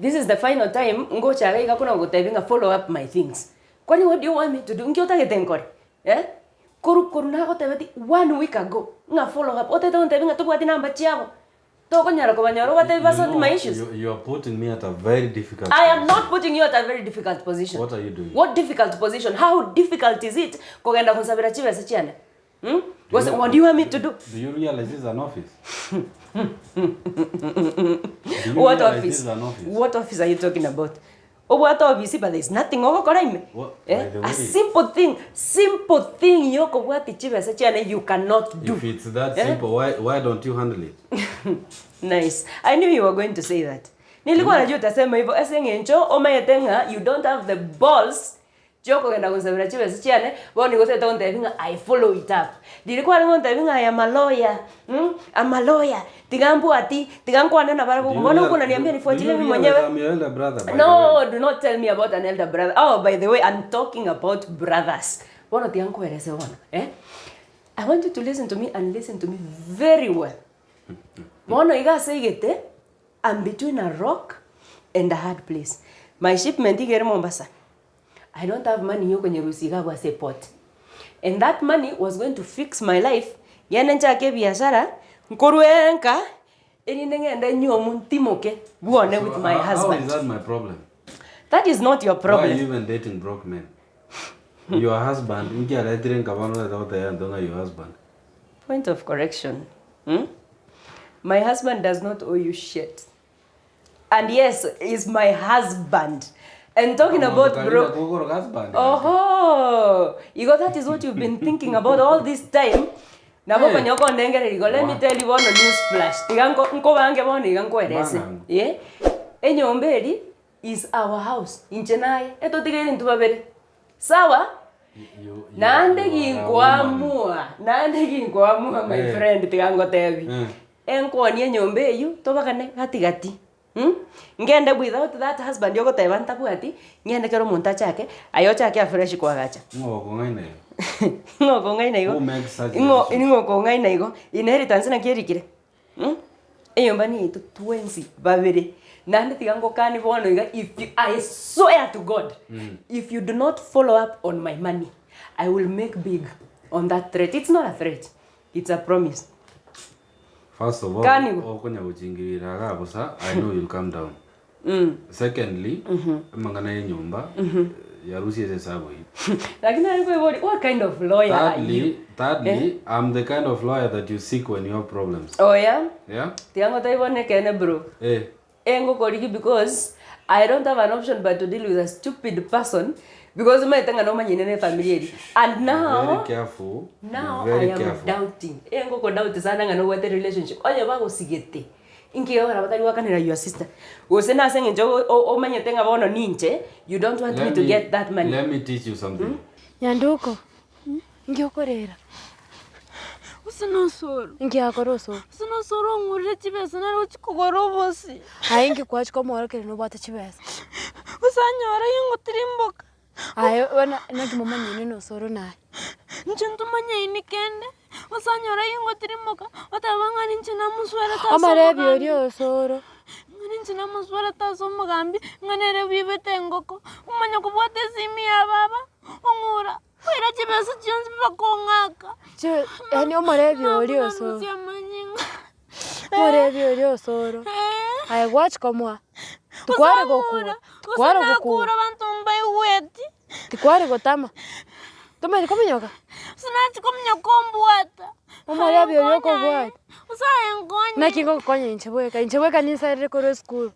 This is the final time ngocha iga iga kona gotebia ng'a follow up my things. Kwani what do you want me to do? Nki otagete nkore? Eh? Korwa korwa nagotebetie one week ago ng'a follow up, otagete gontebia ng'a tobwati namba chiabo, tokonyara kobanyora obatebie You basort know, my issues? you, you are putting me at a very difficult I am position. not putting you at a very difficult position. What are you doing? What difficult position? How difficult is it kogenda gonsabera chibesa chiane? Hmm? Gose what do you want me to do? Do you realize this is an office? Do you What realize office? this is an office? What office are you talking about? Obwate office but there is nothing ogokora ime. What- Eh? by the A way- simple thing, simple thing yokobwati chibesa chiane you cannot do. If it's that Eh? simple, why, why don't you handle it? Nice. I knew you were going to say that. Nilikuwa najua utasema hivyo ase eng'encho omanyete ng'a you don't have the balls chiokogenda gonsabera chibesa chiane, bono nigo otagete gontebia ng'a I follow it up. Riria kware gontebia ng'a I am a lawyer, mm, I'm a lawyer, tiga mbwati, tiga nkwane nabarabwo, Do you bono real- okonaniambia do- nifuatilie do you mimi realize mwenyewe. I'm your elder brother, by the way? No, do not tell me about an elder brother. Oh, by the way, I'm talking about brothers. Bono tiga nkoerese bono, eh? I want you to listen to me and listen to me very well. Bono iga ase egete, I'm between a rock and a hard place. My shipment iga ere Mombasa. I don't have money yokonyerusia iga abwo ase eport. And that money was going to fix my life, ngende nchake ebiashara, nkorwe nka, erinde ngende nywomu ntimoke bwone So with my how, how is husband. that my problem? That is not your Why are you problem. even dating broke men? Your husband, inki aretire nka bono orete gotebia abanto ng'a your husband. Point of correction, hmm? My husband does not owe you shit. And yes, he's my husband. And talking Omonto about karire bro kogoro husband. Oho! Igo that is what you've been thinking about all this time. Nabo Hey. konya okondengereria igo let me Wow. tell you bono news flash. Tiga nko nkobange bono iga nkoerese. Bang'ango. Eh? Enyomba eri is our house. Inche naye etotigaire intwe babere. Sawa? You- you- Naende you are a woman. ginkoamua, naende ginkoamua my Eh. friend tiga ngotebi. Eh. Enkooni enyomba eywo tobagane gati gati mh, ngende without that husband ogoteba ntabwati, ngende kera omonto achake, aye ochake afresh koagacha. Ng'o okong'aina igo? Ng'o okong'aina igo? Who makes such Ng'o decisions? ning'o okong'aina igo? Inheritance naki erikire? Mh, enyomba niyaito twensi babere, naende tiga ngokanie bono iga if you, I swear to God, if you do not follow up on my money, I will make big on that threat. It's not a threat, it's a promise. First of all, Kani- okonya gochingirira iga bosa, I know you'll calm down. Secondly, amang'ana ya enyomba, yarusie ase esabu eyio. Lakini nare koiboria, what kind of lawyer are you? Thirdly, thirdly, I'm the kind of lawyer that you seek when you have problems. Oh yeah? Yeah? Tiga ngotebi bono ekeene bro. Eh. Engokorigi because I don't have an option but to deal with a stupid person because omanyete ng'a nomanyine na efamiri eria. And Be now, very careful. Be now very I am careful. doubting. Engoko doubt sana ng'a nobwate relationship. Onye bagosigete, inki gekogera batari goakanera your sister? Gose nase eng'encho o- o- omanyete ng'a bono ninche, you don't want me Let to me, get that money. let me teach you something. Nyanduko, inki okorera? Gose nosoro. Inki akora osoro? Gose nosoro ong'urire chibesa nare gochia kogora obosie. Aye inki kwachia komoorokereria nobwate chibesa? Gose anyore ingotirimboka. Aye bono naki momanyaine na osoro naye? Inche ntomanyaini kende, gose anyore ingotirimboka, oteba ng'a ninche namosuerete ase Omorebi omogambi. oria osoro. Ng'a ninche namosuerete ase omogambi, ng'a nere bwibete engoko, omanye kobwata esimi ya baba, ong'ura. Koira chibesa chionsi bakong'aka. Chi yaani omorebi oria osoro. Nabusia amanyinga. Omorebi oria osoro. Aye gwachia komoa, tikware gokura, tikware Gose gokura. nakura abanto mbaigweti. Tikware gotama, tomanyeti kominyoka? Gose nachia kominyoka ombwata. Omorebi oria okobwata. Gose aye nkonye. Naki ngogokonya inche bweka, inche bweka ninsarire korwa esukuru.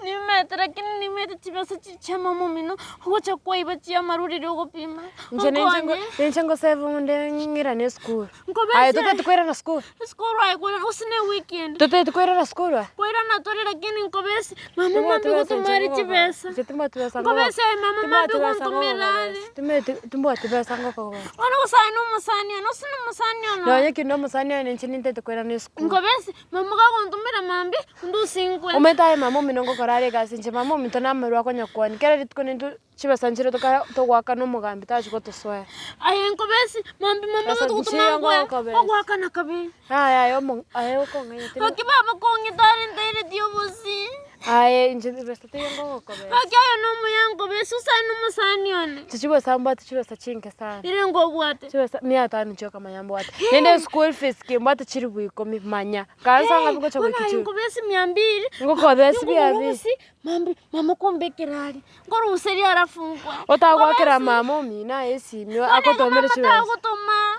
Nimete lakini nimete chibesa chi chia mama omino, ogocha kwaiba chi'amaru riria ogopima. Inche ninche ngo Onkonye. ninche ngosave onde ng'irane esukuru. Nkobese. Aye totagete koirana sukuru? Esukuru aye koirana gose ne weekend. Totagete koirana sukuru aye? Koirana tore lakini nkobese, mama Timbwati mambia besa inche gotoma are ngogoka chibesa. inche timbwati besa ngogoka Nkobese aye mama timbwati mambia besa gontomera ngogoka are. besa timeti timbwati besa ngokogoka. Bono gose aye na omosani one, ase na omosani one oo. Nonye ki na omosani one inche nintagete koirana esukuru. Nkobese, mama gagontomera mambia, onde osinkwe. Omanyete aye mama omino ngokora are egasi inche mama ominto namerwe akonya kwania kera rituko nintwe chibesa nchire toka togoakana omogambi tachi gotosoera. Aye nkobesi, mambia mama Besa gotogotoma nchiyo ngoe, ngokobesa. ogoakana kabere. Yaya aye omo aye okong'aina tiri. Gaki baba kong'ita are ntaireti obosie. Aye inche besa teiyo ngogokobesa. Gaki oyo nomuya nkobesa osani nomosani one. Inche chibesa mbwate chibesa chinke sana. Ere nkobwate. Chibesa mia tano chioka manya mbwate. Naende eschool fees ki mbwate chilifu ikomi manya. Kansa ng'a ngocha Bono goika aye chilifu. nkobesa mia mbili. Ngokobesa mia Nkogora mbili. obosie, mambi mama kombekera aria. Nkoruseria alafu nkwe. Otagwakera mama omino aye esimi agotomere chibesa. Tagotoma.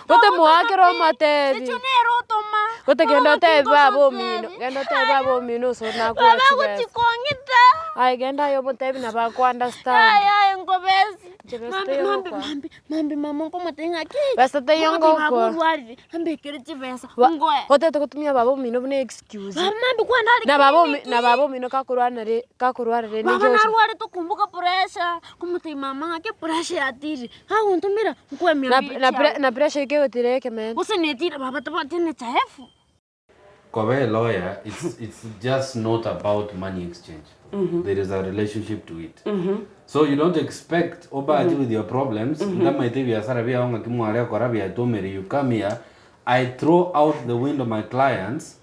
Gote moakere omotebi. Echo nere otoma. Gote genda otebi baba omino, genda otebi baba omino ase nakure Baba chibesa. agochi kong'ita. Aye genda aye omotebi nabo ako understand. Aye aye nkobesi. Chibesa Mambi teiyo mambi ngokwa. mambi mambi mama nkomotebia ng'aki. Besa teiyo Nkomotebia baba ngokwa. orwarire ambekere chibesa Ba- ngoe. otete gotumia baba omino buna excuse. Baba mambi kwani are Na baba omi clinic. na baba omino kakorwanare kakorwarire Baba ninki ogocha narwarete okumbuka pressure, nkomotebia mama ng'aki epressure yatire. Agontomera nkwemia Na mbiche na pre aye. na pressure eke egotira ekemente. Gose netire baba tabwati NHIF. Koba a lawyer, it's, it's just not about money exchange. There is a relationship to it. So you don't expect obache with your problems, ntamaete ebiasara biao ng'aki mware gokora biatomire, you come here, I throw out the window my clients,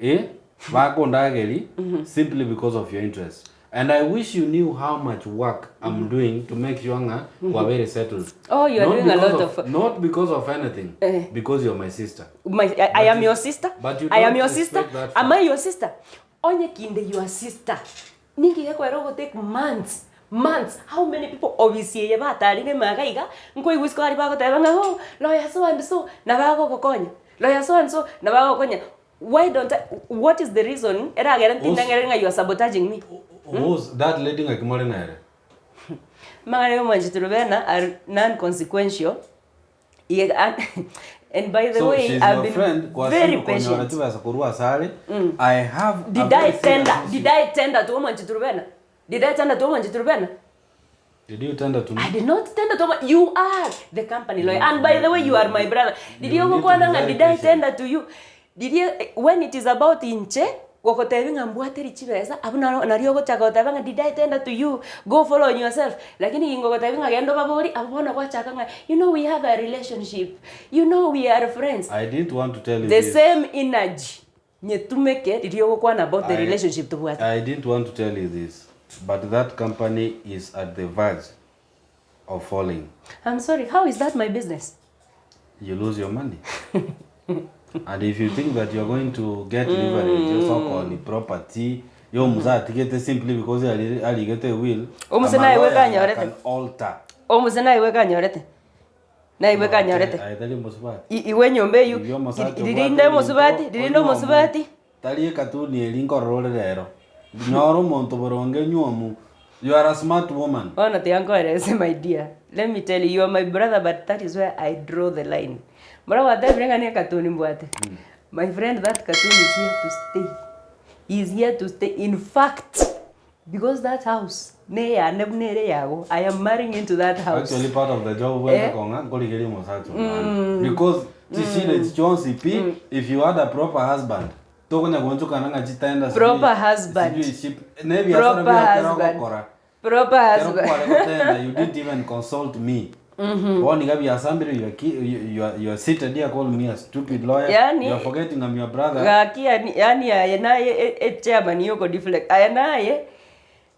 eh, bakondageri simply because of your interest. And I wish you knew how much work I'm doing to make sure ng'a kwabere settled. Oh, you are Not doing a because lot of- Not because of anything, Eh. because you're my sister. My, I, I am you- your sister. but you I am don't your sister. expect that Am from- I your sister? Onye kinde your sister. Ninki gekwera ogo take months months how many people obisi eye batarire maga iga nkoigwa isiko aria bagoteba ng'a oh lawyer so and so nabagogokonya lawyer so and so nabagogokonya why don't I, what is the reason eragere ntindang'ereri ng'a you are sabotaging me Who's that lady ng'aki more nere? Amang'ana ya omwanchete Rubena are non-consequential Ye- and, and by the So way she's I've your been friend very kwasiru konyora patient chibesa korwa asare. I have a did very I tender serious did issue. I tender to omwanchete Rubena did I tender to omwanchete Rubena Did you tender to me? I did not tender to omwa- you are the company lawyer and by the way you are my brother did You you need to gokwana be ng'a very did I patient. tender to you did you when it is about inche gogotebi ng'a mbwateri chibesa abwo naro nario ogochaka goteba ng'a did I tender to you go follow on yourself lakini ingogotebi ng'a genda obabori abwo bono gwachaka ng'a you know we have a relationship you know we are friends I didn't want to tell you the this. same energy nyetumeke riria ogokwana about the I- relationship tobwate I didn't want to tell you this, but that company is at the verge of falling. I'm sorry how is that my business You lose your money. and if you think that you're going to get leverage, your so-called property, yo musa atigete simply because aligete will. Omuse I'm a naye lawyer, weka I anyorete. can alter. Omuse naiwe kanyorete naiwe kanyorete Aetari omosubati. Iwe enyomba eywo Riria omosacha ririnde obwate omosubati ebinto, ririnde onywe omo. omosubati Tari ekatuni eri nkorora ore rero. Nyora omonto boronge nywomu. You are a smart woman. Bono tiga nkoerese my dear let me tell you you are my brother but that is where I draw the line. Mbora gwatebire ng'a ne ekatuni mbwate. My friend that cartoon is here to stay. Is here to stay in fact because that house neyane buna ere yago I am marrying into that house. Actually part of the job obwenerete Eh? kong'a nkorigeria omosacha omwana. Because chishida echi chionsi pi if you had a proper husband tokonya goonchokana ng'a chitenda sijui- Proper husband. sijui ship ne ebiasara Proper biao kero husband. ogokora. Proper Kero husband. kware gotenda you didn't even consult me. Bono iga biasambire you are, ki- you are seated here calling me a stupid lawyer. Yani- you are forgetting I'm your brother. Gaki yani, yani aye naye e- e chairman yoko deflect aye naye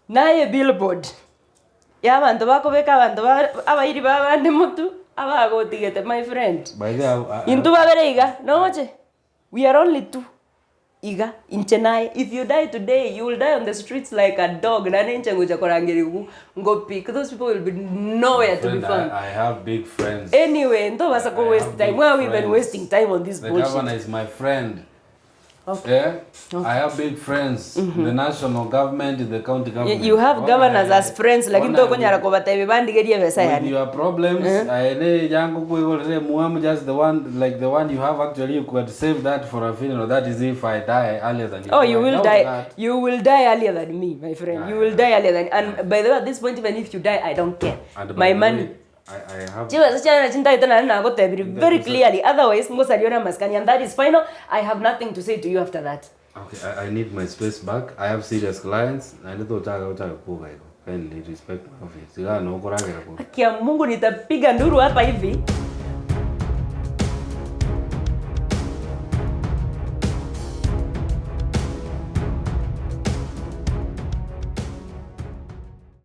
naye billboard ya abanto bakobeka abanto ba abairi ba abande motu abagotigete my friend By the way, intwe babere iga noche we are only two iga inche naye if you die today you will die on the streets like a dog naende inche ngocha korangerigwa ngopi those people will be nowhere to be Friend, found I have big friends. anyway ntobasa ko I waste have time big why are we even friends. wasting time on this The bullshit governor is my friend. Okay. Yeah? I have big friends in the national government, in the county You, government. you have Ona governors as friends lakini ona tokonyara kobatebia bandigerie ebesa with yani your problems aene yangu kuigorere muamu just the one like the one you have actually you could save that for a funeral that is if I die earlier than you Oh, Do you I will doubt die. that. You will die earlier than me, my friend. You will die earlier than. And by the way, at this point, even if you die, I don't care. And by My the money. way, I have Chibesa chiane nachi ntaete naende nagotebirie very clearly otherwise ngosaria ore amasikani and that is final I have nothing to say to you after that. Okay, I need my space back. I have serious clients. Naende tochaka gochaka kuoga igo. Kindly respect my office. Iga nokoragera korwa. Haki ya Mungu nitapiga nduru hapa hivi.